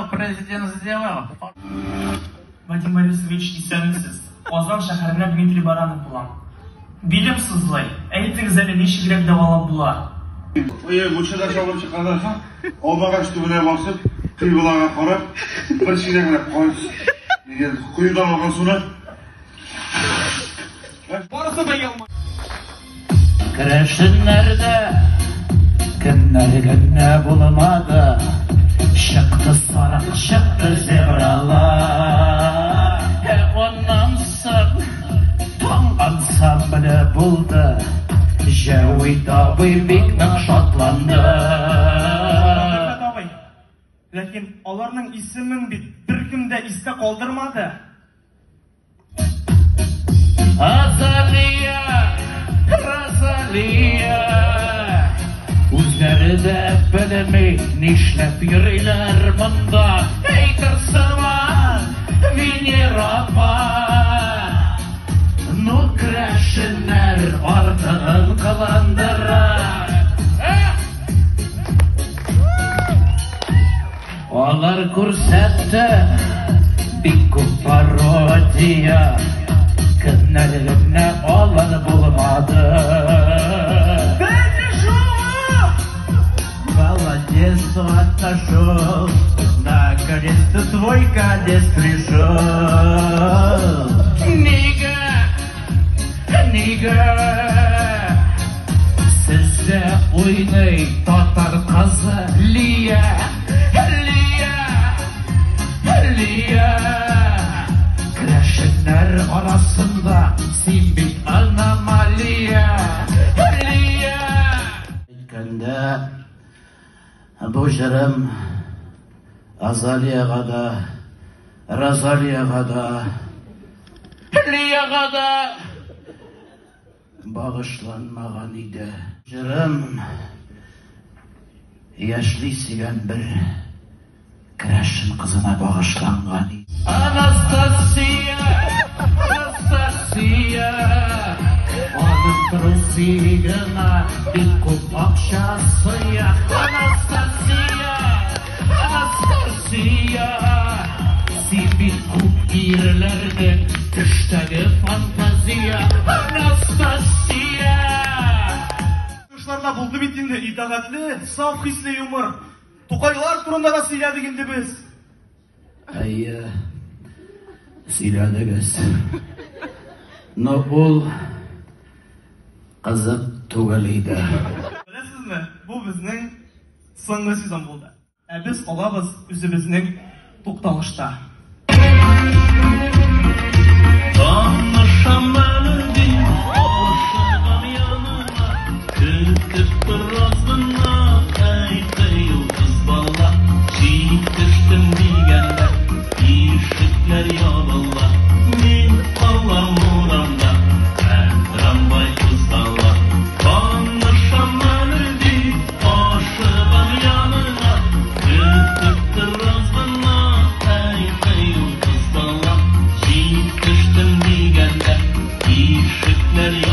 Сказал, президент сделал. Вадим Борисович, исәнмесез. Казан шәһәреннән Дмитрий Баранов булам. Билем сызлый. Әйтегез әле, ничегрәк дәвалап була? Ой, мунчада чабып чыкканнан соң, алмагач төбенә басып, кыйблага карап, бер чиләк генә кан дигән коедан алган суны. Барысы да елмая. Керәшеннәрдә кемнәр генә булмады. Чыкты сарык, чыкты зебралар. Ә аннан соң таң ансамбле булды. Җәвит абый бик нык шатланды. Рәхмәт, абый. Ләкин аларның исемен бит беркем дә истә калдырмады. Азалия, Розалия. Үзләре дә белми, нишләп йөриләр монда. Әйтерсыман, Венера апа. Ну, керәшеннәр артыгын кыландыра. Алар күрсәтте бик күп пародия. Кемнәр генә алар булмады. Молодец, отошел, наконец-то твой конец пришел. Нигә, нигә, сездә уйный татар кызы Лия, Лия, Лия. Керәшеннәр арасында син бит аномалия, Лия. Әйткәндә, бу җырым Азалияга да, Розалияга да, Лияга да багышланмаган иде. Җырым яшьли сөйгән бер керәшен кызына багышланган иде. Анастасия, Анастасия, аның трусигына бик күп акча сыя. Анастасия, Анастасия, син бит күп ирләрнең төштәге фантазия. Анастасия. Кышларда булды бит инде итагатьле, саф хисле юмор. Тукайлар турында да сөйләдек инде без. Әйе, сөйләдегез. Но ул кызык түгел иде. Беләсезме, бу безнең соңгы сезон булды. Ә без калабыз үзебезнең тукталышта. Танышам әле дип, ашыгам яныңа, көтеп тор азгына, әй кыю кыз бала, җитештем дигәндә, ишекләр ябыла, мин калам урамда, ә трамвай кузгала. Танышам әле дип, ашыгам яныңа, көтеп тор азгына, әй кыю кыз бала, җитештем дигәндә, ишекләр ябыла.